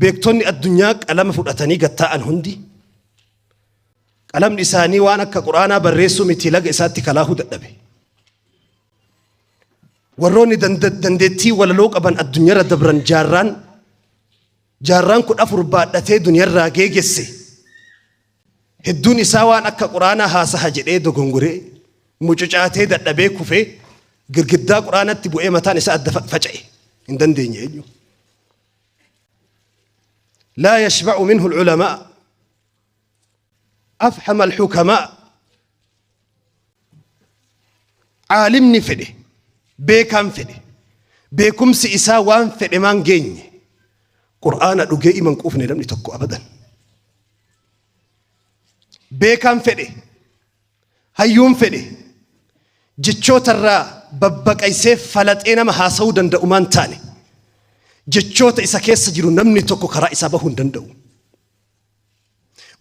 Beektonni addunyaa qalama fudhatanii gad taa'an hundi qalamni isaanii waan akka Qur'aanaa barreessuu miti laga isaatti kalaahuu dadhabe. Warroonni dandeettii walaloo qaban addunyarra dabran jaarraan jaarraan 14 baadhatee duniyarraa geegesse. Hedduun isaa waan akka Qur'aanaa haasaha jedhee dogongoree mucucaatee dadhabee kufee girgiddaa Qur'aanatti bu'ee mataan isaa adda faca'e. Hin dandeenye eenyu. Laa yashba'u minhu al-ulamaa afhama al-hukamaa Caalimni fedhe, beekaan fedhe, beekumsi isaa waan fedhe maan geenye, Qur'aana dhugee iman quufne namni tokko abadan. Beekaan fedhe, hayyuun fedhe, jechoota irraa babbaqaysee falaxee nama haasa'uu danda'u maan taane, jechoota isa keessa jiru namni tokko karaa isaa bahuu hin danda'u.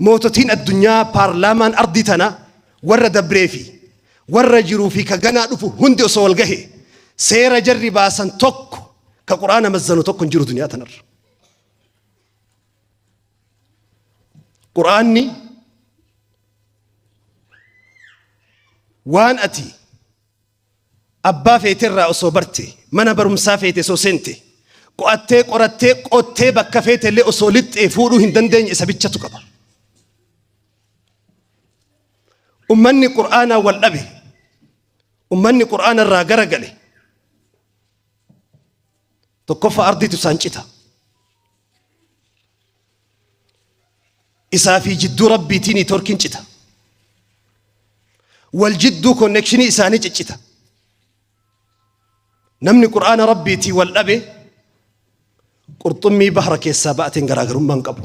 Moototiin addunyaa paarlaamaan ardii tanaa warra dabree fi warra jiruu fi ka ganaa dhufu hundi osoo wal gahe seera jarri baasan tokko ka Qur'aana mazzanu tokko hin jiru duniyaa tanarra. Qur'aanni waan ati Abbaa feete irraa osoo barte, mana barumsaa feete osoo seente, qo'attee qorattee qottee bakka feete illee osoo lixxee fuudhuu hin dandeenye isa bichatu qaba. Ummanni Qur'aanaa wal dhabe, ummanni Qur'aana irraa garagale, tokkoffaa ardiitu isaan cita. Isaa fi jidduu Rabbiitii niitoorkiin cita. Wal jidduu konnekshinii isaanii ciccita. Namni Qur'aana Rabbiitii wal dhabe qurxummii bahra keessaa ba'ateen garaagarummaa hin qabu.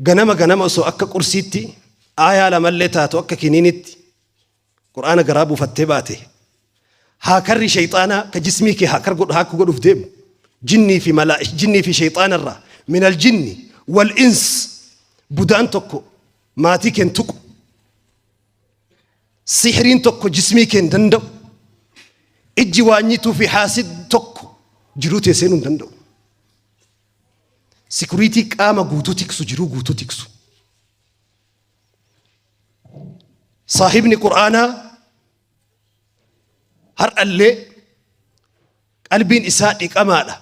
Ganama ganama osoo akka qursiitti aayaa lamallee taatu akka kiniinitti Qur'aana garaa buufattee baate haakarri sheyxaanaa ka jismii kee haakar godhu haakku godhuuf deemu jinnii fi malaa jinnii fi sheyxaana irraa minal jinni wal ins budaan tokko maatii keen tuqu sihriin tokko jismii keen danda'u ijji waanyituu fi haasid tokko jiruu tee seenuu hin danda'u. Sikuriitii qaama guutuu tiksu jiruu guutuu tiksu. Saahibni Qur'aanaa har'allee qalbiin isaa dhiqamaadha.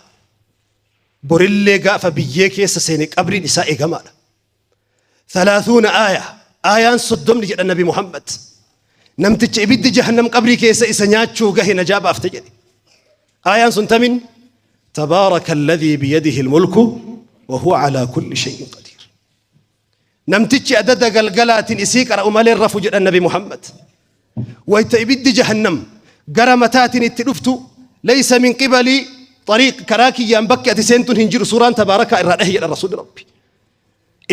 Borillee gaafa biyyee keessa seene qabriin isaa eegamaadha. Thalaathuuna aaya aayaan 30 jedha Nabi Muhammad. Namticha ibiddi jahannam qabrii keessa isa nyaachuu gahe najaa baafte jedhe. Aayaan sun tamin tabaaraka alladhii biyadihi almulku wa huwa alaa kulli shay'in qadiir. Namtichi adada galgalaatiin isii qara'u malee hin rafu jedhan Nabi Muhammad. Wayta ibiddi jahannam gara mataatiin itti dhuftu laysa min qibali xariiq karaa kiyyaan bakki ati seentun hin jiru suuraan tabaarakaa irraa dhahi jedhan Rasuulli Rabbi.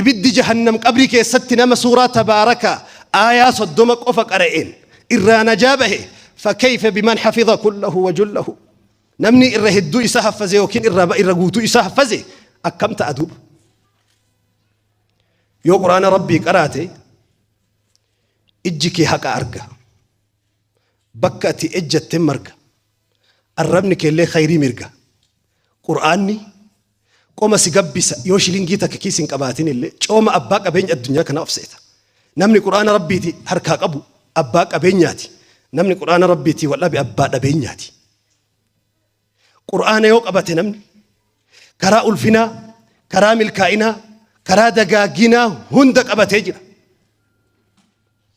Ibiddi jahannam qabrii keessatti nama suuraa tabaarakaa aayaa 30 qofa qara'een irraa najaa bahe fakayfa biman hafiza kullahu wa jullahu. Namni irra hedduu isaa haffaze yookiin irra guutuu isaa haffaze akkam ta'a duuba. Yoo Qur'aana Rabbii qaraate ijji kee haqa arga. Bakka ati ejjatte marga. Arrabni keellee khayrii mirga. Qur'aanni qoma si gabbisa yoo shilingii takka kiis hin qabaatin illee cooma abbaa qabeenya addunyaa kanaa of seeta. Namni Qur'aana Rabbiiti harkaa qabu abbaa qabeenyaati. Namni Qur'aana Rabbiitii wal dhabe abbaa dhabeenyaati. Qur'aana yoo qabate namni karaa ulfinaa, karaa milkaa'inaa, karaa dagaaginaa hunda qabatee jira.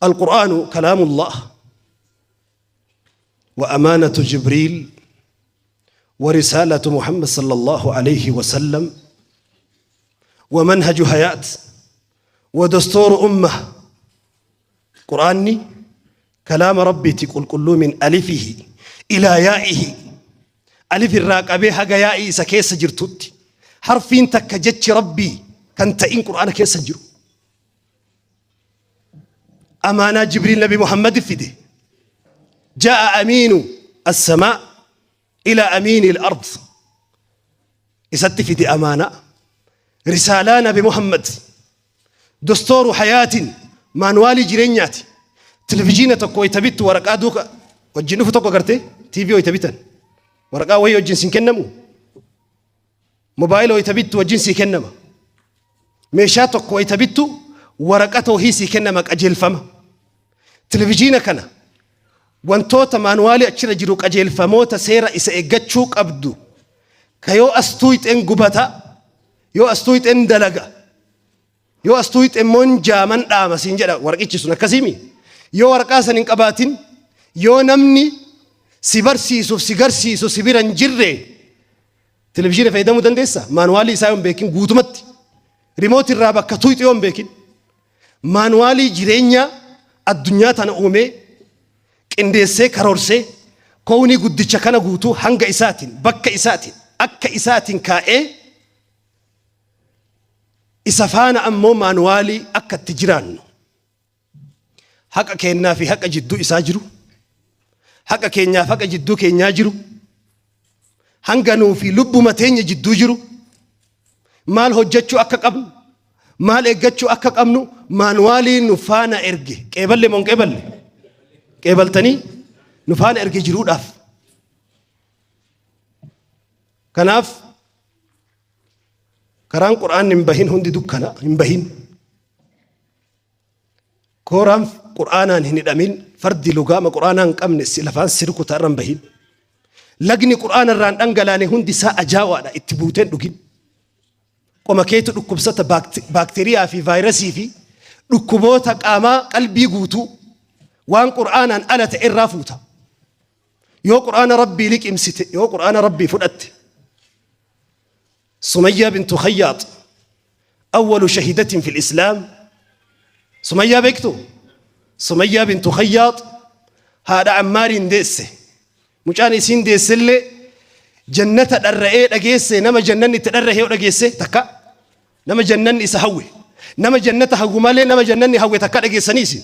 Al-Qur'aanu kalaamullah wa amaanatu Jibriil wa risaalatu Muhammad sallallahu alayhi wa sallam wa manhaju hayaat wa dastuuru ummah. Qur'aanni kalaama Rabbiiti qulqulluu min alifihi ilaa yaa'ihi alif irraa qabee haga yaa'ii isa keessa jirtutti harfiin takka jechi Rabbii kan ta'in Qur'aana keessa hin jiru. Amaanaa Jibriil Nabi Muhammad fide. Jaa'a amiinu as-samaa ila amiini al-ard. Isatti fide amaanaa. Risaalaa Nabi Muhammad Dostooru hayaatiin maanuwaalii jireenyaati. Televizhiina tokko wayita bittu waraqaa duuka wajjin dhufu tokko agartee TV wayita bitan waraqaa wayii wajjin sin kennamu. Mobaayila wayita bittu wajjin sii kennama. Meeshaa tokko wayita bittu waraqata wahii sii kennama qajeelfama. Televizhiina kana wantoota maanuwaalii achirra jiru qajeelfamoota seera isa eeggachuu qabdu ka yoo as tuuyxeen gubata yoo as tuuyxeen dalaga yoo as tuuyxe immoo hin jaaman dhaama siin jedha warqichi sun akkasiimi. Yoo waraqaa san hin qabaatin yoo namni si barsiisuuf si garsiisu si bira hin jirre Televizhiina fayyadamuu dandeessaa? Maanuwaalii isaa yoo hin beekin guutumatti. Rimooti irraa bakka tuqxu yoo hin beekin. Maanuwaalii jireenyaa addunyaa tana uumee qindeessee karoorsee kownii guddicha kana guutuu hanga isaatiin bakka isaatiin akka isaatiin kaa'ee isa faana ammoo maanuwaalii akka itti jiraannu haqa keennaa fi haqa jidduu isaa jiru, haqa keenyaaf haqa jidduu keenyaa jiru, hanga nuu fi lubbuma teenya jidduu jiru, maal hojjechuu akka qabnu, maal eeggachuu akka qabnu maanuwaalii nu faana erge. Qeeballe moo hin qeeballe? Qeebaltanii nu faana erge jiruudhaaf. Kanaaf karaan Qur'aanni hin bahin hundi dukkana hin bahin. Kooraan Qur'aanaan hin hidhamin, fardi lugaama Qur'aanaa hin qabne si lafaan si rukuta irra hin bahin. Lagni Qur'aana irraan dhangalaane hundi isaa ajaawaadha itti buuteen dhugin. Qoma keetu dhukkubsata baakteeriyaa fi vaayirasii fi dhukkuboota qaamaa qalbii guutuu waan Qur'aanaan ala ta'e irraa fuuta. Yoo Qur'aana Rabbii liqimsite, yoo Qur'aana Rabbii fudhatte. Sumayyaa bintu Khayyaat awwalu shahidatin fil Islaam. Sumayyaa beektu? Sumayyaa bintu Khayyaat haadha Ammaariin deesse. Mucaan isiin deessellee jannata dharra'ee dhageesse nama jannanni itti dharra'ee dhageesse takka nama jannanni isa hawwe nama jannata hawwu malee nama jannanni hawwe takka dhageessanii isin.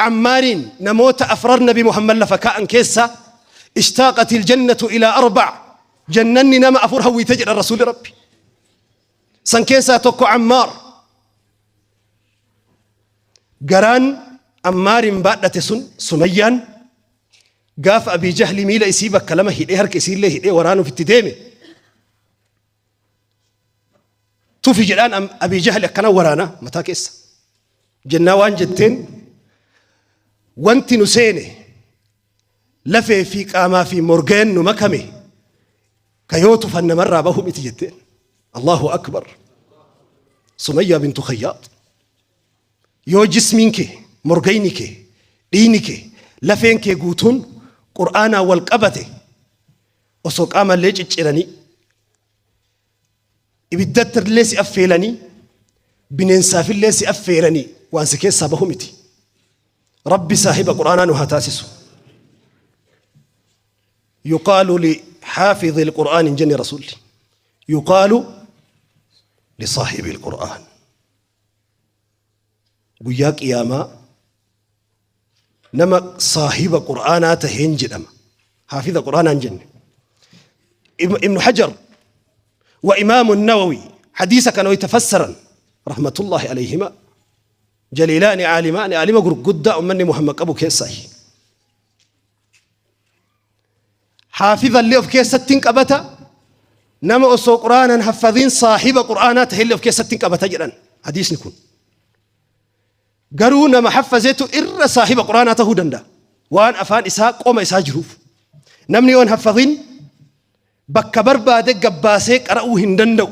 Ammaariin namoota afrar Nabi Muhammad lafa kaa'an keessaa ishtaaqatil jannatu ilaa arba'a jannanni nama afur hawwite jedha rasuulli rabbi. San keessaa tokko Ammaar. Garaan Ammaariin baadhate sun Sumayyaan gaafa Abii Jahli miila isii bakka lama hidhee harka isiillee hidhee waraanuuf itti deeme. Tufi jedhaan Abii Jahli akkana waraana mataa keessa. Jennaa waan jetteen wanti nu seene lafee fi qaamaa fi morgeen nu makame ka yoo tufan namarraa bahu miti jetteen. Allahu akbar. Sumayyaa bintu Khayyaat. Yoo jismiin kee, morgayni kee, dhiigni kee, lafeen kee guutuun Qur'aanaan wal qabate osoo qaamallee cicciranii Ibiddattillee si affeelanii, bineensaafillee si affeeranii waan si keessaa bahu miti. Rabbi saahiba Qur'aanaa nu haa taasisu. Yuqaalu li xaafidhi al-Qur'aan hin jenne Rasuulli. Yuqaalu li saahibi al-Qur'aan. Guyyaa qiyaamaa nama saahiba Qur'aanaa taheen jedhama. Haafiza Qur'aanaa hin jenne. Ibnu Hajar wa Imaamu Nawawi hadiisa kana wayta fassaran rahmatullahi alayhima jaliilaani aalimaani aalima gurguddaa ummanni Muhammad qabu keessaayi. Haafiza illee of keessatti hin qabata nama osoo Qur'aanan haffadhiin saahiba Qur'aanaa tahe illee of keessatti hin qabata jedhan hadiisni kun. Garuu nama haffazetu irra saahiba Qur'aanaa tahuu danda'a. Waan afaan isaa qoma isaa jiruuf. Namni yoo hin haffazin bakka barbaade gabbaasee qara'uu hin danda'u.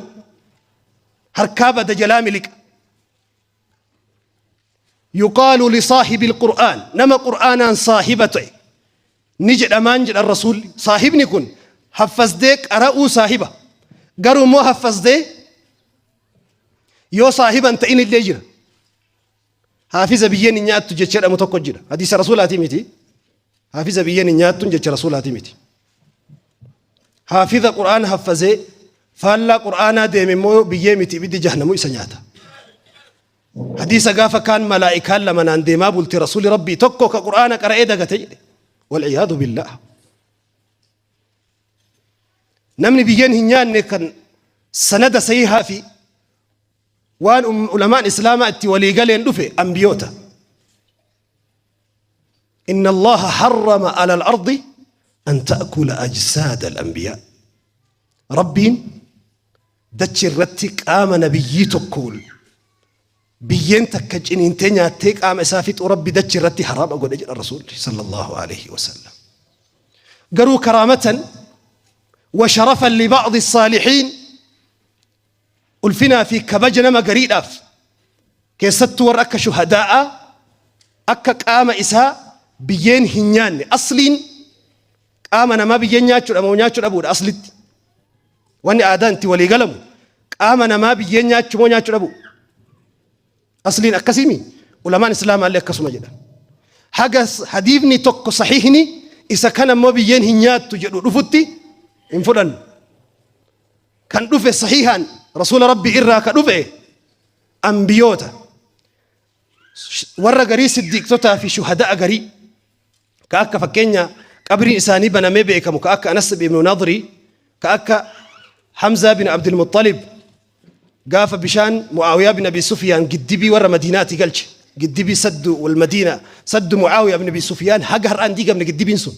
Harkaa bada jalaa miliqa. Yuqaalu lisaahibi alqur'aan nama qur'aanaan saahiba ta'e ni jedhamaan jedhan rasuulli. Saahibni kun haffazdee qara'uu saahiba. Garuu immoo haffazdee Yoo saahiba hin ta'in illee jira. Haafiza biyyeen hin nyaattu jecha jedhamu tokko jira. Hadiisa rasuulaatii miti. Haafiza biyyeen hin nyaattuun jecha rasuulaatii miti. Haafiza qur'aana haffazee faallaa qur'aanaa deeme immoo biyyee miti ibiddi jahnamu isa nyaata. Hadiisa gaafa kaan malaa'ikaan lama naan deemaa bulte rasuuli rabbii tokko ka qur'aana qara'ee dagate jedhe. Wal'iyaadu billaah. Namni biyyeen hin nyaanne kan sanada sahihaa fi waan ulamaan islaamaa itti walii galeen dhufe ambiyoota. Inna Allaha harrama ala al-ardi an ta'kula ajsaada al-anbiyaa. Rabbiin Dachi irratti qaama nabiyyii tokkoon biyyeen takka ciniintee nyaattee qaama isaa fixuu Rabbi dachi irratti haraama godhe jedha Rasuulli sallallahu alaihi wasallam. Garuu karaamatan wa sharafan li ba'di saalihiin, ulfinaa fi kabaja nama gariidhaaf, keessattuu warra akka shuhadaa'aa, akka qaama isaa biyyeen hin nyaanne. Asliin qaama namaa biyyeen nyaachuudha moo nyaachuu dhabuudha? Aslitti wanni aadaan itti walii galamu qaama namaa biyyeen nyaachuu moo nyaachuu dhabuu? Asliin akkasiimi. Ulamaan islaamaallee akkasuma jedhan. Haga hadiifni tokko sahiihni isa kana immoo biyyeen hin nyaattu jedhu dhufutti hin fudhannu. Kan dhufe sahiihaan Rasuula Rabbii irraa ka dhufe ambiyoota warra garii, siddiiqtotaa fi shuhada'a garii, ka akka fakkeenya qabriin isaanii banamee beekamu, ka akka Anas ibn Nadri, ka akka Hamzaa bin Abdulmuttalib. Gaafa bishaan Mu'aawiyaa bin Abi Sufyaan giddibii warra Madiinaati galche, giddibii saddu wal Madiina, saddu Mu'aawiyaa bin Abi Sufyaan, haga har'aan diigamne giddibiin sun.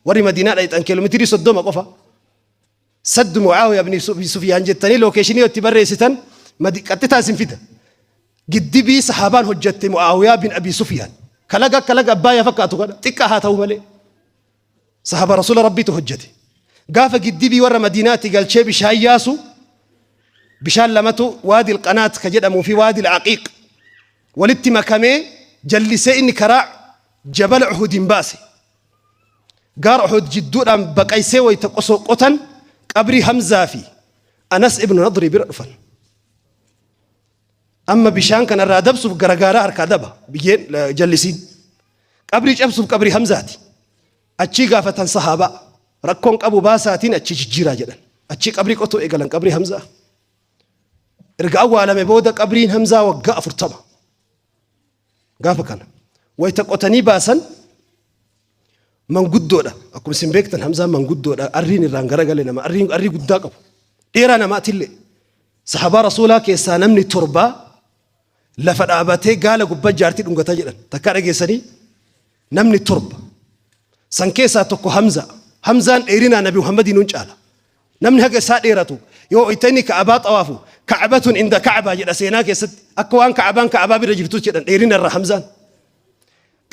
Warri Madiinaa dhayxan kiiloomeetirii 30 qofa. Saddu Mu'aawiyaa bin Abi Sufyaan jettanii location itti barreessitan qaxxitaa isin fida. Giddibii sahaabaan hojjatte Mu'aawiyaa bin Abi Sufyaan kalaga akka laga Abbaayyaa fakkaatu kana, xiqqaa haa ta'u malee, sahaaba Rasuula Rabbiitu hojjete. Gaafa giddibii warra Madiinaatti galchee bishaan yaasu, bishaan lamatu, Waadil Qanaat ka jedhamuu fi Waadil Aqiiq, walitti makamee jallisee inni karaa jabala Uhudiin baase. Gaara Uhud jidduudhaan baqaysee wayta qosoo qotan qabrii Hamzaa fi Anas ibnu Nadrii bira dhufan. Amma bishaan kana irraa dabsuuf garagaaraa harkaa daba biyyeen jallisiin. Qabrii cabsuuf qabrii Hamzaati. Achii gaafatan sahaabaa, rakkoon qabu baasaatiin achii jijjiiraa jedhan. Achii qabrii qotuu eegalan qabrii Hamzaa. Erga awwaalame booda qabriin Hamzaa waggaa 40. Gaafa kana wayita qotanii baasan manguddoodha. Akkuma isin beektan Hamzaan manguddoodha. Arriin irraan garagale nama arrii guddaa qabu. Dheeraa namaatillee. Sahabaa Rasuulaa keessaa namni torbaa lafa dhaabatee gaala gubbaa jaartii dhungataa jedhan. Takkaa dhageessanii? Namni torba. San keessaa tokko Hamza. Hamzaan dheerinaa Nabi Muhammadiin nun caala. Namni haga isaa dheeratu yoo itti inni Ka'abaa xawaafu, "Ka'abatun inda Ka'abaa" jedha seenaa keessatti. Akka waan Ka'abaan Ka'abaa bira jirtu jedhan dheerina irra Hamzaan.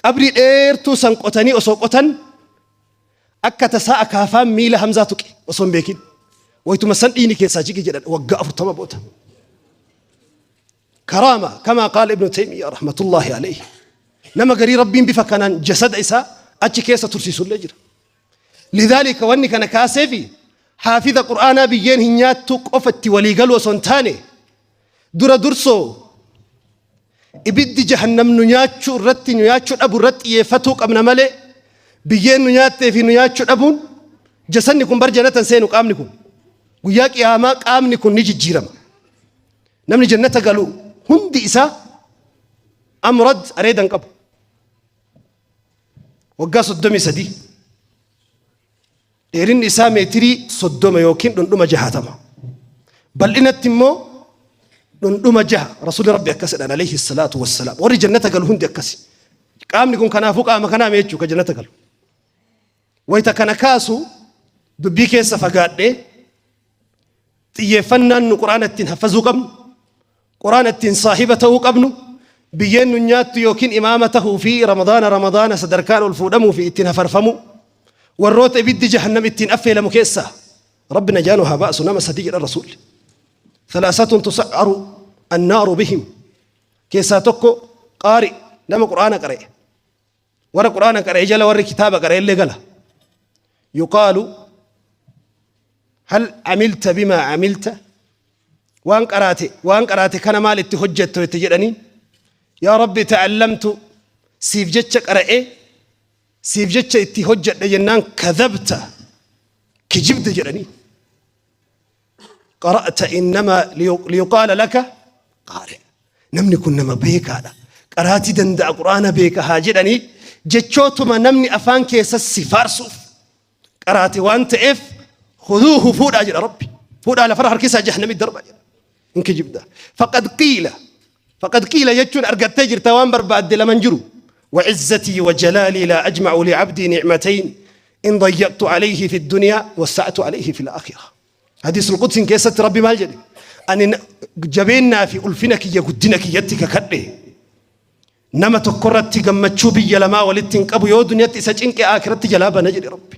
Qabrii dheertuu san qotanii osoo qotan akka tasaa akaafaan miila Hamzaa tuqe osoo hin beekin. Wayituma san dhiini keessaa jige jedhan waggaa 40 booda. Karaama kamaa qaala Ibnu Taymiyaa rahmatullahi alayhi. Nama garii Rabbiin bifa kanaan jasada isaa achi keessa tursiisullee jira. Lidhaalika wanni kana kaaseefi haafiza Qur'aanaa biyyeen hin nyaattu qofa itti walii galuu osoo hin taane, dura dursoo ibiddi jahannam nu nyaachuu irratti, nu nyaachuu dhabu irratti xiyyeeffatuu qabna malee, biyyeen nu nyaattee fi nu nyaachuu dhabuun, jasanni kun bar jannatan seenu. Qaamni kun guyyaa qiyaamaa qaamni kun ni jijjiirama. Namni jannata galu hundi isaa amrad areedan qabu. Waggaa 33, dheerinni isaa meetirii 30 yookiin dhundhuma 60, bal'inatti immoo dhundhuma 6. Rasuulli Rabbi akkas jedhan alayhi salaatu wassalaam. Warri jannata galu hundi akkasi. Qaamni kun kanaafuu qaama kanaa jechuu ka jannata galu. Wayita kana kaasu dubbii keessa fagaadhee, xiyyeeffannaan nu Qur'aana ittiin haffazuu qabnu, Qur'aana ittiin saahiba ta'uu qabnu, biyyeen nu nyaattu yookiin imaama tahuu fi Ramadaana Ramadaana sadarkaan ol fuudhamuu fi ittiin hafarfamu, warroota ibiddi jahannam ittiin affeelamu keessaa, Rabbi najaa nu haa baasu, nama sadi jedhan Rasuulli. Thalaasatun tusa'aru annaaru bihim keessaa tokko qaari, nama Qur'aana qara'e. Warra Qur'aana qara'e jala warri kitaaba qara'e illee gala. Yuqaalu hal amilta bimaa amilta, waan qaraate kana maal itti hojjettu itti jedhanii, "Yaa Rabbi, ta'allamtu, siif jecha qara'e, siif jecha itti hojjedhe" jennaan, "Kadhabta, kijibde" jedhanii. "Qara'ta innamaa liyuqaala laka qaari, namni kun nama beekaadha, qaraatii danda'a, Qur'aana beeka haa jedhanii jechootuma namni afaan keessa si faarsuuf qaraate waan ta'eef, khuduuhu, fuudhaa" jedha Rabbi. "Fuudhaa lafarra harkisaa jahannamitti darba" jedha. Hin kijibda. Faqad qiila, faqad qiila jechuun argattee jirta waan barbaadde laman jiru. وعزتي وجلالي لا أجمع لعبدي نعمتين، إن ضيقت عليه في الدنيا وسعت عليه في الآخرة. حديث القدس كيست ربي maal jedhe? Ani jabeennaa fi ulfina kiyya guddina kiyyatti kakadhe. Nama tokkorratti gammachuu biyya lamaa walitti hin qabu, yoo duniyatti isa cinqe aakiratti jalaa bana jedhe Rabbi.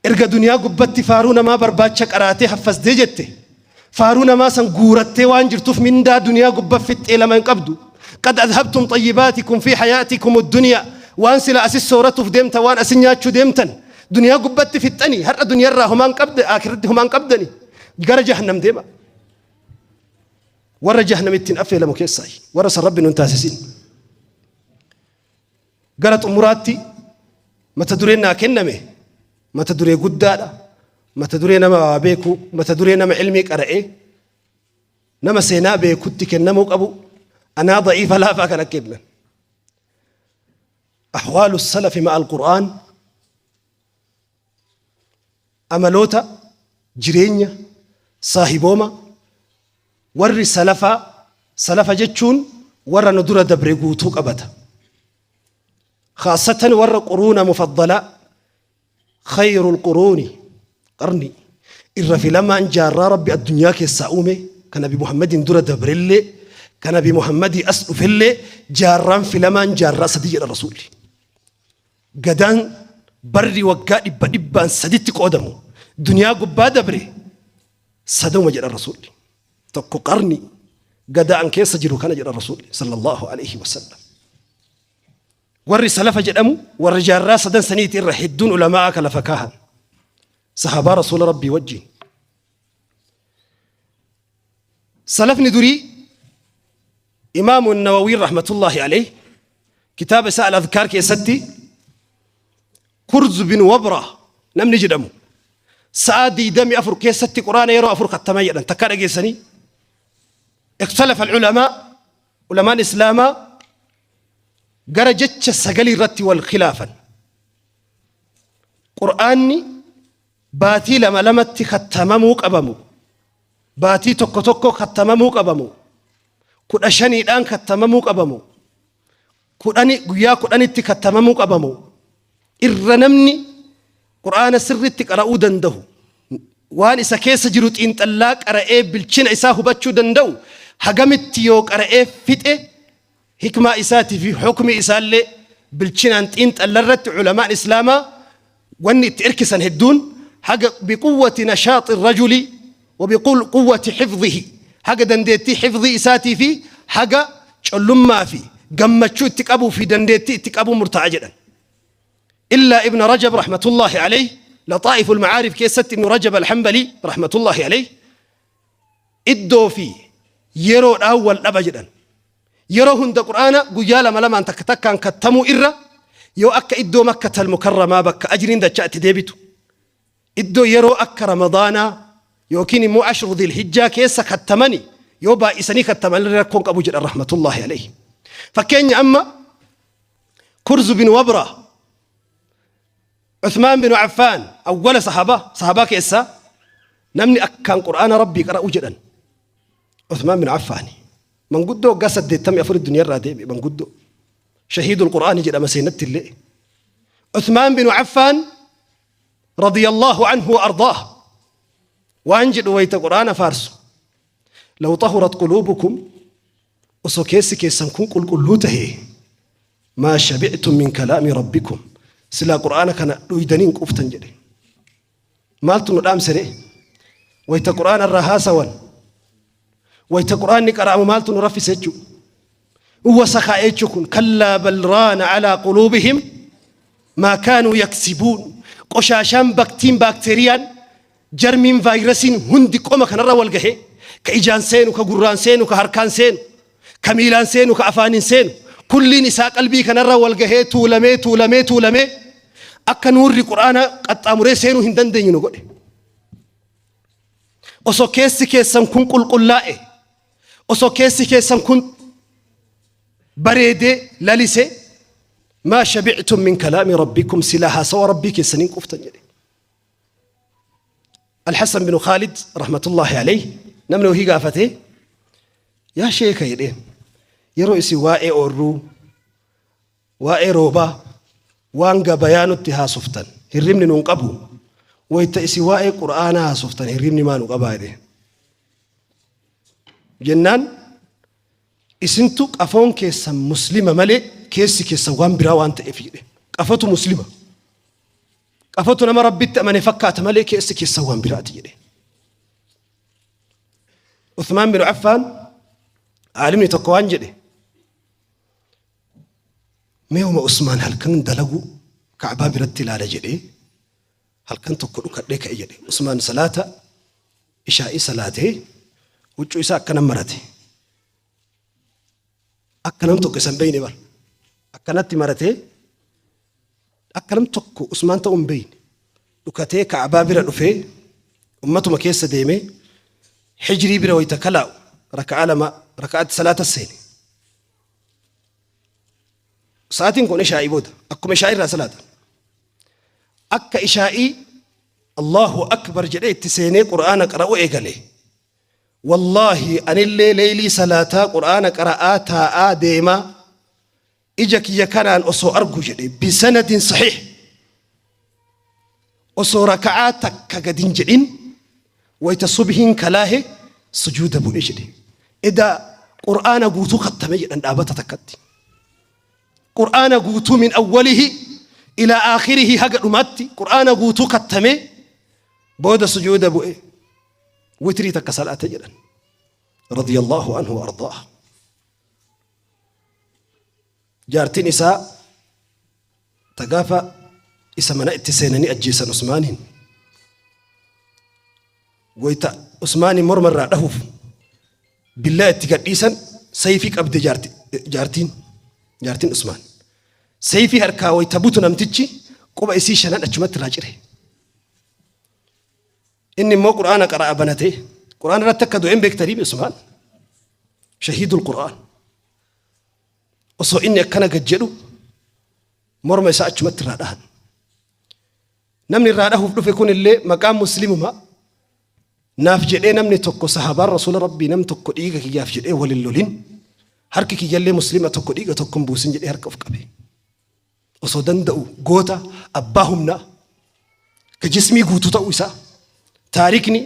Erga duniyaa gubbatti faaruu namaa barbaacha qaraatee haffasdee jette, faaruu namaa san guurattee waan jirtuuf mindaa duniyaa gubba fixxee lama hin qabdu. Qad adhabtum xayyibaatikum fi hayaatikum addunyaa, waan sila asis sooratuuf deemtan, waan asin nyaachuu deemtan duniyaa gubbatti fixxanii, har'a duniyaarraa homaan qabda, aakiratti homaan qabdani, gara jahannam deema. Warra jahannam ittiin affeelamu keessaayi. Warra san Rabbi nun taasisin. Gara xumuraatti, mata dureen naa kenname mata duree guddaadha. Mata duree nama waa beeku, mata duree nama ilmii qara'ee, nama seenaa beekutti kennamuu qabu. Anaa da'iifa laafaa kana kennan. Ahwaalu salafi ma'a al-Qur'aan, amaloota jireenya saahibooma warri salafaa. Salafa jechuun warra nu dura dabre guutuu qabata. Khaasatan warra quruuna mufaddalaa, khayrul quruuni qarni, irra filamaan jaarraa Rabbi addunyaa keessaa uume, kan Nabi Muhammadiin dura dabrellee kan Nabi Muhammadii as dhufellee, jaarraan filamaan jaarraa sadi jedha Rasuulli. Gadaan barri waggaa dhibba dhibbaan saditti qoodamu duniyaa gubbaa dabre saduma jedha Rasuulli. Tokko qarni gadaan keessa jiru kana jedha Rasuulli sallallahu alaihi wasallam. Warri salafa jedhamu warra jaarraa sadan saniiti irra hedduun ulamaa ka lafa kaahan. Sahabaa Rasuula Rabbii wajjin. Salafni durii, Imaamu Nawawiin rahmatullahi alayh kitaaba isaa Al-Adhkaar keessatti, Kurz bin Wabra namni jedhamu sa'a 24 keessatti Quraana yeroo afur kattama jedhan. Takkaa dhageessanii? Ikhtalafa al-ulamaa, ulamaan Islaamaa gara jecha sagalii irratti wal khilaafan. Qur'aanni baatii lama lamatti kattamamuu qabamu, baatii tokko tokko kattamamuu qabamu, 15dhaan kattamamuu qabamu, 10 guyyaa 10tti kattamamuu qabamu, irra namni Qur'aana sirritti qara'uu danda'u, waan isa keessa jiru xiinxallaa qara'ee bilchina isaa hubachuu danda'u, hagamitti yoo qara'ee fixe hikmaa isaatii fi hukmi isaallee bilchinaan xiinxalla irratti ulamaan Islaamaa wanni itti erkisan hedduun haga biquwwati nashaaxi rajuli wa biquwwati xifdhihi, haga dandeettii xifdhii isaatii fi haga collummaa fi gammachuu itti qabuu fi dandeettii itti qabuu murtaa'a jedhan. Illaa Ibn Rajab rahmatullahi alayh, Laxaa'ifu al-Macaarif keessatti Ibn Rajab al-Hanbali rahmatullahi alayh iddoo fi yeroodhaan wal dhaba jedhan. Yeroo hunda Qur'aana guyyaa lama lamaan takka takkaan kattamuu irra, yoo akka iddoo Makkatal Mukarramaa bakka ajriin dachaa itti deebitu, iddoo yeroo akka Ramadaanaa yookiin immoo ashru Dhilhijjaa keessa kattamani, yoo baay'isanii kattaman rakkoon qabu jedhan rahmatullahi alayhi. Fakkeenya amma Kurzu bin Wabra, Uthmaan bin Affaan, awwala sahabaa keessaa namni akkaan Qur'aana Rabbii qara'u jedhan Uthmaan bin Affaani. Manguddoo waggaa 84 duniyaarraa deebi'e, manguddoo. Shahiidul Qur'aani jedhama seenatti illee. Uthmaan bin Affaan radiyallahu anhu wa ardaah waan jedhu wayita Qur'aana faarsu: "Law tahurat quluubukum, osoo keessi keessan kun qulqulluu tahee, maa shabi'tum min kalaami rabbikum, silaa Qur'aana kana dhuydanii hin quuftan" jedhe. Maaltu nu dhaamsere? Wayita Qur'aana irraa haasawan, wayita Qur'aanni qara'amu maaltu nu raffise jechuu? Wasakaa jechuu kun. Kallaa bal raana alaa quluubihim maa kaanuu yaksibuun. Qoshaashaan, baktiin, baakteeriyaan, jarmiin, vaayirasiin hundi qoma kanarra wal gahee, ka ijaan seenu, ka gurraan seenu, ka harkaan seenu, ka miilaan seenu, ka afaaniin seenu, kulliin isaa qalbii kanarra wal gahee tuulamee tuulamee tuulamee akka nuurri Qur'aana qaxxaamuree seenuu hin dandeenye nu godhe. Osoo keessi keessan kun qulqullaa'e, osoo keessi keessan kun bareedee lalisee, maa shabi'tum min kalaami rabbikum, silaa haasawa Rabbii keessaniin quuftan jedhe. Alhassan bin Khaalid rahmatullahi alayh namni wahii gaafate, "Yaa sheeka," jedheen, "yeroo isin waa'ee oorruu, waa'ee roobaa, waan gabayaa nutti haasoftan hirribni nun qabu. Wayta isin waa'ee Qur'aanaa haasoftan hirribni maa nu qabaa?" jedheen. Jennaan isintu qafoon keessan muslima malee keessi keessan waan biraa waan ta'eef jedhe. Qafatu muslima. Qafatu nama Rabbitti amane fakkaata malee keessi keessan waan biraati jedhe. Uthmaan bin Affaan aalimni tokko waan jedhe mee uma Usmaan halkan dalagu Ka'baa biratti ilaala jedhee halkan tokko dhukadhee ka'e jedhe. Usmaan salaata ishaa'ii salaatee huccuu isaa akkana marate. Akka nam tokko isa hin beeyne bar. Akkanatti maratee akka nam tokko Usmaan ta'uu hin beeyne. Dhukatee Ka'abaa bira dhufee ummatuma keessa deemee hijrii bira wayita kalaa'u raka'aa lama raka'aatti salaata seene. Sa'aatiin kun ishaa'ii booda akkuma ishaa'ii irraa salaatan. Akka ishaa'ii Allahu akbar jedhee itti seenee Qur'aana qara'uu eegale. Wallaahi anillee leeylii salaataa Qur'aana qara'aa taa'aa deemaa ija kiyya kanaan osoo argu jedhe bisanadin sahiih osoo raka'aa takka gad hin jedhin wayta subhiin kalaahe sujuuda bu'e jedhe. Eda Qur'aana guutuu kattame jedhan dhaabata takkatti. Qur'aana guutuu min awwalihi ilaa aakhirihi haga dhumaatti Qur'aana guutuu kattame booda sujuuda bu'e witrii takka salaate jedhan. Radiyallahu anhu wa ardaah. Jaartiin isaa ta gaafa isa mana itti seenanii ajjeesan Usmaaniin wayta Usmaaniin morma irraa dhahuuf billaa itti gadhiisan sayfii qabde jaartiin jaartiin Usmaan sayfii harkaa wayta butu namtichi quba isii shanan achumatti irraa cire. Inni immoo Qur'aana qara'a banatee Qur'aana irratti akka du'een beektanii Usmaan shahiidul Qur'aan. Osoo inni akkana gad jedhu morma isaa achumatti irraa dhahan. Namni irraa dhahuuf dhufe kun illee maqaan muslimuma naaf jedhee namni tokko sahabaan rasuula rabbii nam tokko dhiiga kiyyaaf jedhee walin lolin harki kiyyallee muslima tokko dhiiga tokko hin buusin jedhee harka of qabe. Osoo danda'u goota abbaa humnaa ka jismii guutuu ta'uu isaa taarikni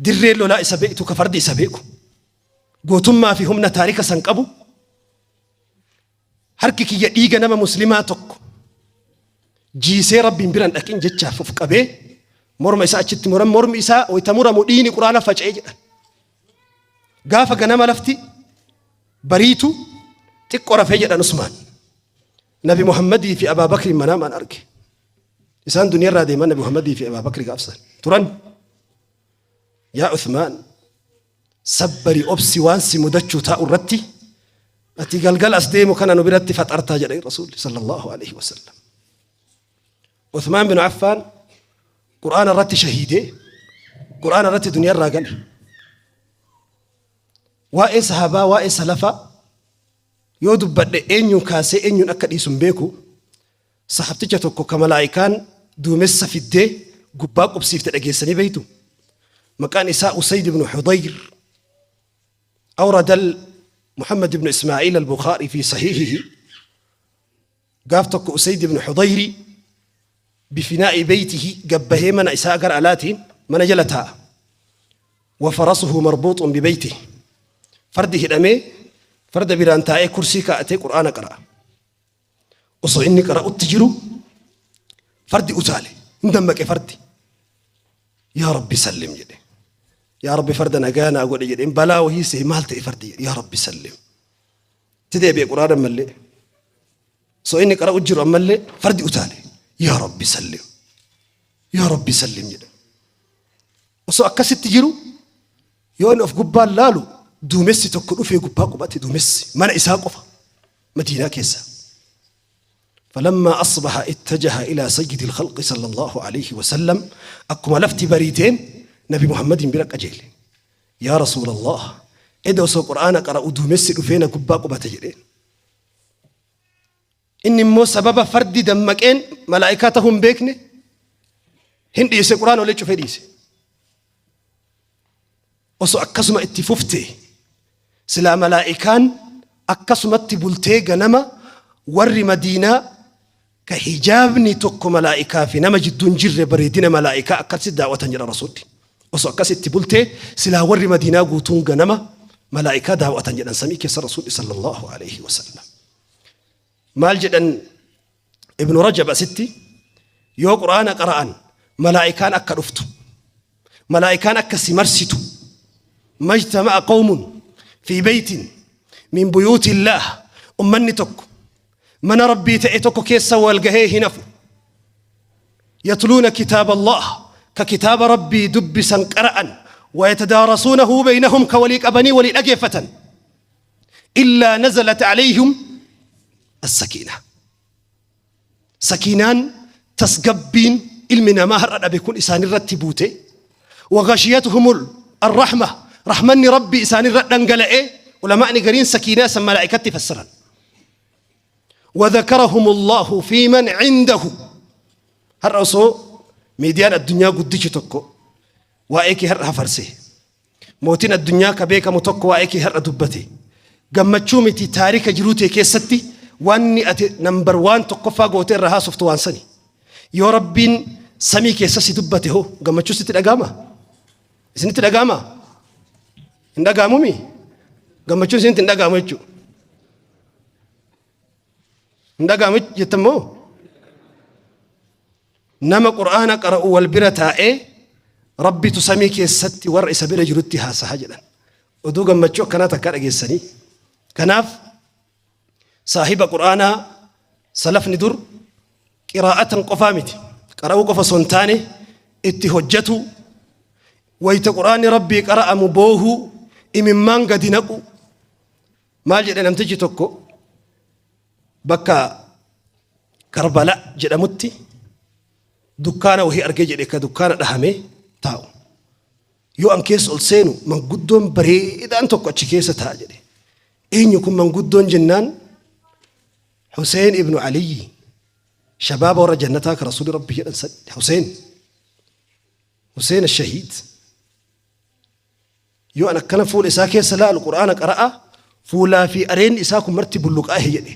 dirree lolaa isa beektu ka fardi isa beeku gootummaa fi humna taarika san qabu harki kiyya dhiiga nama muslimaa tokko jiisee rabbiin biran dhaqin jechaaf of qabee morma isaa achitti muran mormi isaa wayita muramu dhiigni quraana faca'ee jedhan gaafa ganama lafti bariitu xiqqo rafee jedhan Usmaan Nabi Muhammadii fi Abaa Bakri manaamaan arge isaan duniyaarraa deeman Nabi Muhammadii fi Abaa Bakri gaafsan turan yaa Usmaan Sabbari obsi waan si mudachuu taa'u irratti ati galgala as deemu kana nu biratti faxartaa jedhe Rasuulli sallallahu alaihi wasallam. Uthmaan bin Affaan Qur'aana irratti shahiidee Qur'aana irratti duniyaa irraa gale. Waa'ee sahabaa waa'ee salafaa yoo dubbadhe eenyuun kaasee eenyuun akka dhiisu hin beeku Sahabticha tokko ka malaa'ikaan duumessa fiddee gubbaa qubsiifte dhageessanii beektu? Maqaan isaa Usayd ibn Hudayr. Awrada Muhammad ibn Ismaa'iil al-Bukhaari fi sahihihi. Gaaf tokko Usayd ibn Hudayri bifinaa'i beeytihi gabbahee mana isaa gara alaatiin mana jala taa'a. Wa farasuhu marbuuxun bibeytihi. Fardi hidhamee farda biraan taa'ee kursii kaa'atee Qur'aana qara'a. Osoo inni qara'utti jiru fardi utaale hin dammaqe fardi. Yaa Rabbi sallim jedhe. Yaa Rabbi farda nagaa naa godhe jedheen balaa wahii see maal ta'e fardi jedhe yaa Rabbi sallim. Itti deebi'e quraana ammallee. Osoo inni qara'u jiru ammallee fardi utaale. Yaa Rabbi sallim. Yaa Rabbi sallim jedhe. Osoo akkasitti jiru yoo inni of gubbaan laalu duumessi tokko dhufee gubbaa qubate duumessi mana isaa qofa. Madiinaa keessa. Falammaa asbaha ittajaha ilaa sayyidil khalqi sallallahu alayhi wa sallam akkuma lafti bariiteen Nabi Muhammadiin bira qajeele. Yaa Rasuulallah eda osoo Qur'aana qara'u duumessi dhufee na gubbaa qubate jedheen. Inni immoo sababa fardi dammaqeen malaa'ikaa ta'uu hin beekne hin dhiise Qur'aana olee cufee dhiise. Osoo akkasuma itti fuftee silaa malaa'ikaan akkasumatti bultee ganama warri Madiinaa ka hijaabni tokko malaa'ikaa fi nama jidduu hin jirre bareedina malaa'ikaa akkasitti daawwatan jedha Rasuulli. Osoo akkasitti bultee silaa warri Madiinaa guutuun ganama Malaa'ikaa daaw'atan jedhan samii keessa Rasuulli sallallahu alaihi wasallam. Maal jedhan Ibnu Rajab asitti? Yoo Qur'aana qara'an malaa'ikaan akka dhuftu, malaa'ikaan akka si marsitu. Majtama'a qawmun fi beytin min buyuutillaah, ummanni tokko mana Rabbii ta'e tokko keessa wal gahee hin hafu, yatluuna kitaaba Allah, ka kitaaba Rabbii dubbisan, qara'an, wayatadaarasuunahu beynahum, ka walii qabanii walii dhageeffatan, illaa nazalat alayhim as-sakiina. Sakiinaan, tasgabbiin ilmi namaa har'a dhabe kun isaanirratti buute, wagashiyatuhumul arrahma, rahmanni Rabbii isaanirra dhangala'e. Ulamaa'ni gariin sakiinaa san malaa'ikatti fassaran. Wadhakarahum Allahu fi man cindahu. Har'a osoo miidiyaan addunyaa guddichi tokko waa'ee kee har'a hafarse, mootiin addunyaa ka beekamu tokko waa'ee kee har'a dubbate, gammachuu miti, taarika jiruu tee keessatti wanni ati nambar waan tokkoffaa gootee irraa haasoftu waan sani. Yoo Rabbiin samii keessa si dubbate hoo gammachuu sitti dhaga'ama? Isinitti dhaga'ama? Hin dhaga'amumi? Gammachuun isinitti hin dhaga'amu jechuudha. Hin dhaga'amu jettan moo? Nama Qur'aana qara'u wal bira taa'ee Rabbitu samii keessatti warra isa bira jirutti haasaha jedhan. Oduu gammachuu akkanaa takkaa dhageessanii. Kanaaf saahiba Qur'aanaa salafni dur qiraa'atan qofaa miti. Qara'uu qofa osoo hin taane itti hojjetu. Wayita Qur'aanni Rabbii qara'amu boohuu, imimmaan gadi naqu. Maal jedhe namtichi tokko? Bakka Karbala jedhamutti dukkaana wahii argee jedhe, ka dukkaana dhahamee taa'u. Yoo an keessa ol seenu manguddoon bareedaan tokko achi keessa taa'a jedhe. Eenyu kun manguddoon jennaan, Huseen ibnu Aliyyi, shabaaba warra jannataa ka Rasuulli Rabbi jedhan san, Huseen. Huseen shahiid. Yoo an akkana fuula isaa keessa laalu Qur'aana qara'a, fuulaa fi areenni isaa kun marti bulluqaahe jedhe.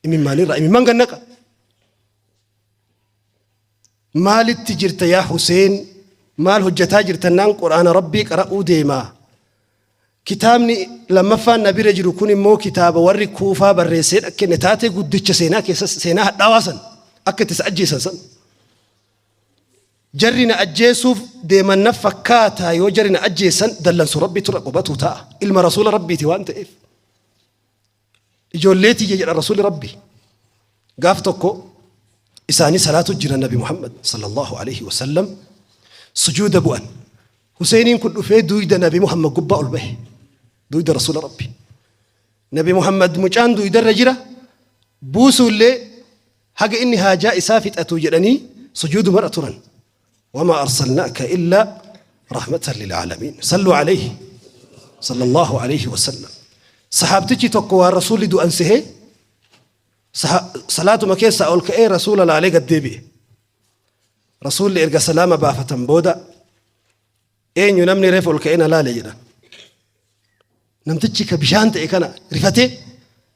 Imimmaanirraa imimmaan gannaqa. Maalitti jirta yaa Huseen? Maal hojjetaa jirtannaan, Qur'aana Rabbii qara'uu deemaa. Kitaabni lammaffaan na bira jiru kun immoo kitaaba warri Kuufaa barreessee kenne, taatee guddicha seenaa keessa seenaa hadhaawaa san akka itti isa ajjeesan san. Jarri na ajjeesuuf deeman na fakkaata, yoo jarri na ajjeesan dallansu Rabbiitu irra qubatu ta'a. Ilma Rasuula Rabbiiti waan ta'eef. Ijoollee tiyya jedha Rasuulli Rabbi. Gaaf tokko isaanii salaatu jira, Nabi Muhammad sallallahu alaihi wasallam sujuuda bu'an. Huseeniin kun dhufee duyda Nabi Muhammad gubbaa ol bahe. Duyda Rasuula Rabbi. Nabi Muhammad mucaan duydarra jira buusuullee haga inni haajaa isaa fixatu jedhanii sujuudumarra turan. Wamaa arsalnaaka illaa rahmatan lil'aalamiin. Salluu alayhi sallallahu alayhi wasallam. Sahaabtichi tokko waan Rasuulli du'an sehee salaatuma keessaa ol ka'ee Rasuula laalee gad deebi'e. Rasuulli erga salaama baafatan booda, eenyu namni reef ol ka'ee na laale jedhan. Namtichi ka bishaan ta'e kana rifatee,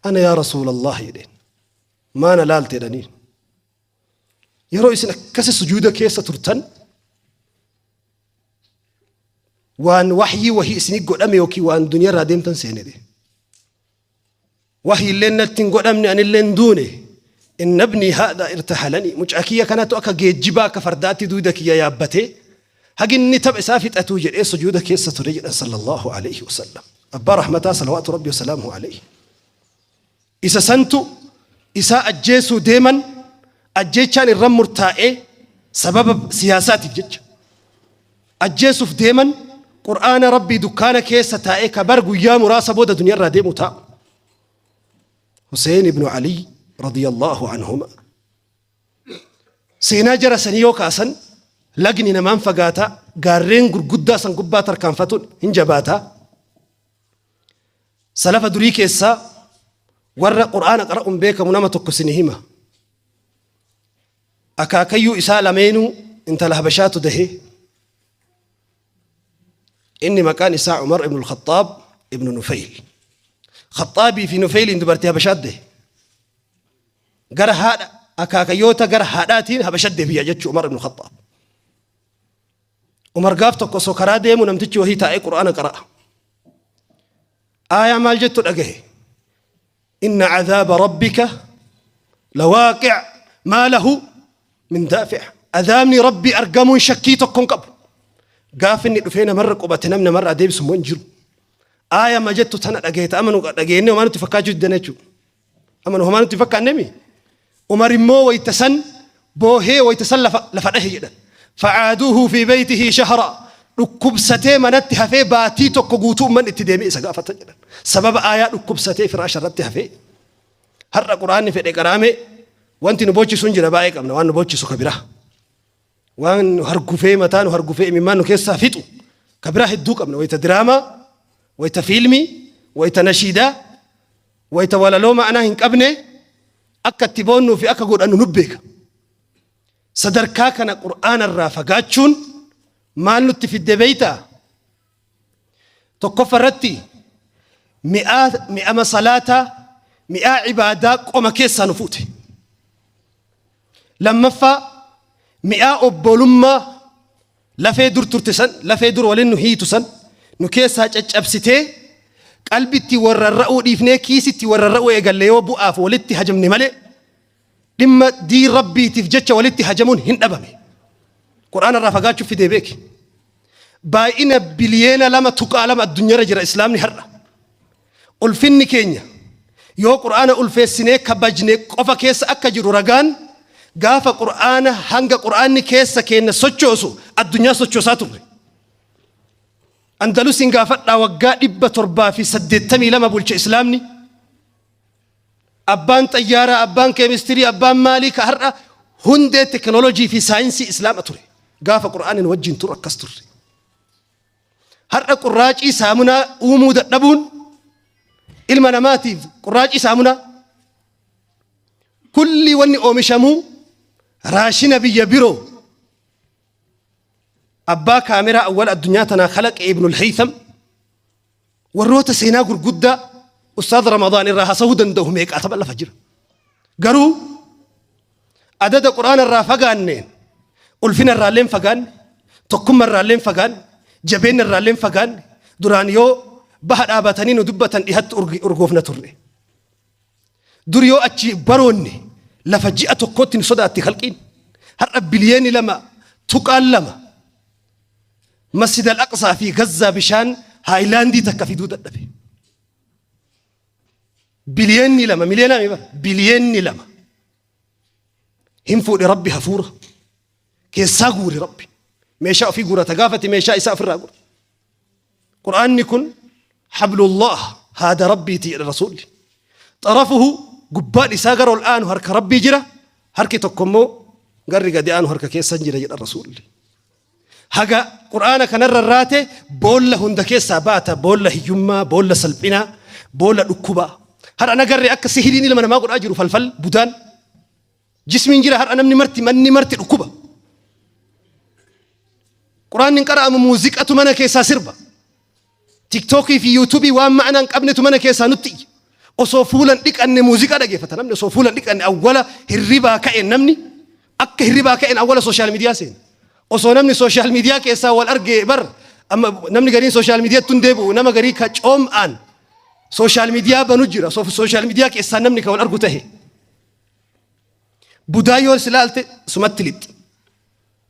ana yaa Rasuulallah jedheen. Maana laalte jedhanii. Yeroo isin akkasi sujuuda keessa turtan waan wahyii wahii isinii godhame yookiin waan duniyaa irraa deemtan seene jedhe. Wahyi illee natti hin godhamne, anillee hin duune. Inna ibnii haadha irtahalanii, mucaa kiyya kanatu akka geejjibaa, akka fardaatti duyda kiyya yaabbatee haginni tapha isaa fixatuu jedhee sujuuda keessa ture jedhan sallallahu alayhi wasallam. Abbaa rahmataa salawaatu rabbi wasalaamuhu alayhi. Isa santu isaa ajjeesuu deeman, ajjeechaan irra murtaa'ee sababa siyaasaatiif jecha. Ajjeesuuf deeman, Qur'aana Rabbii dukkaana keessa taa'ee kabar guyyaa muraasa booda duniyaa irraa deemu taa'u. Hussein ibn Ali radiyallahu anhuma. Seenaa jara sanii yoo kaasan lagni namaan fagaataa, gaarreen gurguddaa san gubbaa tarkaanfatuun hin jabaataa. Salafa durii keessaa warra Qur'aana qara'uun beekamu nama tokko isin hima. Akaakayyuu isaa lameenuu intala Habashaatu dahee. Inni maqaan isaa Umar ibn al-Khattaab ibn Nufayl. Khaxxaabii fi Nufayliin dubartii Habashaat dahe. Gara haadha akaakayyoota gara haadhaatiin Habashat deebi'a jechuu Umar ibn al-Khattaab. Umar gaaf tokko osoo karaa deemu namtichi wahii taa'ee Qur'aana qara'a. Aayaa maal jettu dhagahe? Inna cadaaba rabbika lawaaqic maa lahu min daafic. Adaabni Rabbii argamuun shakkii tokko hin qabu. Gaafa inni dhufee namarra qubate namni namarra adeemsu immoo hin jiru. Aaya ma jettu tana dhageeta amanu dhageenne homaa nutti fakkaachuu diddan jechuudha. Amanu homaa nutti fakkaanne mi? Umar immoo wayta san boohee wayta san lafa lafa dhahe jedhan. Facaaduuhu fi beeytihi shahra. Dhukkubsatee manatti hafee baatii tokko guutuu ummanni itti deemee isa gaafatan jedhan. Sababa aayaa dhukkubsatee firaasha irratti hafee. Har'a Qur'aanni fedhe qaraame wanti nu boochisu hin jira baay'ee qabna waan nu boochisu ka biraa. Waan nu hargufee mataa nu hargufee imimmaan nu keessaa fixu ka biraa hedduu qabna. Wayita diraamaa, wayita fiilmii, wayita nashiidaa, wayita walaloo ma'anaa hin qabne akka itti boonnuu fi akka godhannu nu beeka. Sadarkaa kana Qur'aana irraa fagaachuun maal nutti fidde beeytaa? Tokkoffa irratti mi'aa mi'ama salaataa mi'aa ibaadaa qoma keessaa nu fuute. Lammaffaa mi'aa obbolummaa lafee dur turte san lafee dur waliin nu hiitu san nu keessaa caccabsitee qalbitti warrarra'uu dhiifnee kiisitti warrarra'uu eegalle yoo bu'aaf walitti hajamne malee dhimma diin Rabbiitiif jecha walitti hajamuun hin dhabame. Qur'aana irraa fagaachuuf fidee beeki. Baay'ina biliyeena 2.2 addunyaarra jira Islaamni har'a. Ulfinni keenya yoo Qur'aana ulfeessinee kabajne qofa keessa akka jiru ragaan gaafa Qur'aana hanga Qur'aanni keessa keenya sochoosu addunyaa sochoosaa turre. Andalusiin gaafadhaa waggaa 782 bulche Islaamni. Abbaan xayyaaraa, abbaan keemistirii, abbaan maalii ka har'a hundee teknoolojii fi saayinsii Islaama ture. Gaafa Qur'aanin wajjin turu akkas turre. Har'a qurraacii saamunaa uumuu dadhabuun ilma namaatiif qurraacii saamunaa kulli wanni oomishamuu raashina biyya biroo abbaa kaameraa awwal addunyaa tanaa kalaqe Ibnul Haytham Warroota seenaa gurguddaa Ustaaz Ramadaan irraa hasahuu danda'u meeqaatama lafa jira. Garuu adada Qur'aana irraa fagaanneen ulfina irraalleen fagaanne, tokkummaa irraalleen fagaanne, jabeenya irraalleen fagaanne, duraan yoo baha dhaabatanii nu dubbatan dhihatti urgoofna turre. Dur yoo achi baroonne lafa ji'a tokkootti nu sodaatti halqiin. Har'a biliyeeni 2.2 Masjid al-Aqsaa fi Gazzaa bishaan haayilaandii takka fiduu dadhabe. Biliyeenni 2 miliyoonaa mi bara biliyeenni 2 hin fuudhe Rabbi hafuura keessaa guure. Rabbi meeshaa ofii guurata gaafate meeshaa isaa ofirraa guura. Qur'aanni kun hablullah haada Rabbiiti jedha Rasuulli. Xarafuhu gubbaan isaa gara ol aanu harka Rabbii jira, harki tokko immoo garri gadi aanu harka keessan jira jedha Rasuulli. Haga Qur'aana kanarra raate boolla hunda keessaa baata, boolla hiyyummaa, boolla salphinaa, boolla dhukkubaa. Har'a nagarree akka sihiriin ilma namaa godhaa jiru falfal budaan. Jismiin jira har'a namni marti manni marti dhukkuba. Quraanni hin qara'amu, muuziqatu mana keessaa sirba. Tiktookii fi yuutuubii waan ma'anaa hin qabnetu mana keessaa nutti iyya. Osoo fuulan dhiqanne muuziqaa dhageeffata namni, osoo fuulan dhiqanne awwala hirribaa ka'een namni akka hirribaa ka'een awwala sooshaal miidiyaa seena. Osoo namni sooshaal miidiyaa keessaa wal argee bar amma namni gariin sooshaal miidiyaatti hin deebi'u, nama garii ka coom'aan sooshaal miidiyaa banu jira, sooshaal miidiyaa keessaa namni ka wal argu tahe. Budaa yoo si laalte sumatti lixxi.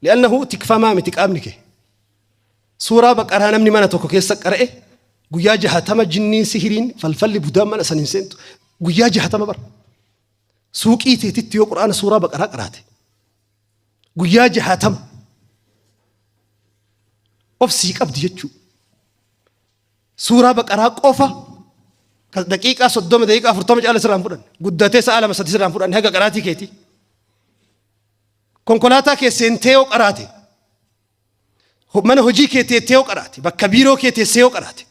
Li'annahu tikfamaa miti qaamni kee. Suuraa Baqaraa namni mana tokko keessa qara'e guyyaa 60 jinniin sihiriin falfalli budaan mana san hin seentu. Guyyaa 60 bara. Suuqii teetitti yoo Qur'aana suuraa Baqaraa qaraate guyyaa 60 of sii qabdi jechuudha. Suuraa Baqaraa qofa ka daqiiqaa 30, daqiiqaa 40 caala sirraan fudhanne. Guddatee sa'a 2 3 sirraan fudhanne haga qaraatii keetii. Konkolaataa kee seentee yoo qaraate, mana hojii kee teettee yoo qaraate, bakka biiroo kee teessee yoo qaraate,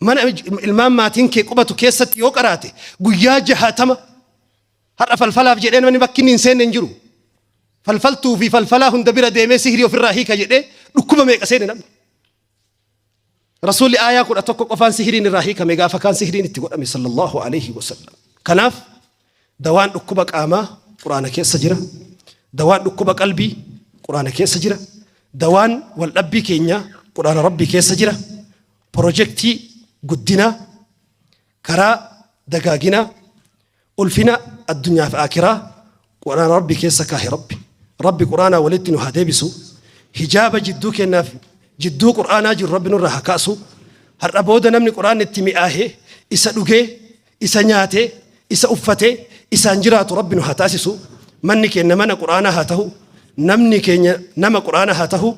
mana ilmaan maatiin kee qubatu keessatti yoo qaraate guyyaa 60. Har'a falfalaaf jedhee namni bakki inni hin seenne hin jiru. Falfaltuu fi falfalaa hunda bira deemee sihirii ofirraa hiika jedhee dhukkuba meeqa seene namni. Rasuulli aayaa 11 qofaan sihiriin irraa hiikame gaafa kaan sihiriin itti godhame sallallahu alaihi wasallam. Kanaaf dawaan dhukkuba qaamaa Quraana keessa jira. Dawaan dhukkuba qalbii Quraana keessa jira. Dawaan waldhabbii keenyaa Quraana Rabbii keessa jira. Pirojektii guddinaa Karaa dagaaginaa, ulfina addunyaa fi aakiraa Qur'aana Rabbi keessa kaahe Rabbi. Rabbi Qur'aanaa walitti nu haa deebisu. Hijaaba jidduu keenyaaf jidduu Qur'aanaa jiru Rabbi nurraa haa kaasu. Har'a booda namni Qur'aanni itti mi'aahee, isa dhugee, isa nyaatee, isa uffatee, isaan jiraatu Rabbi nu haa taasisu. Manni keenya mana Qur'aanaa haa tahu. Namni keenya nama Qur'aanaa haa tahu.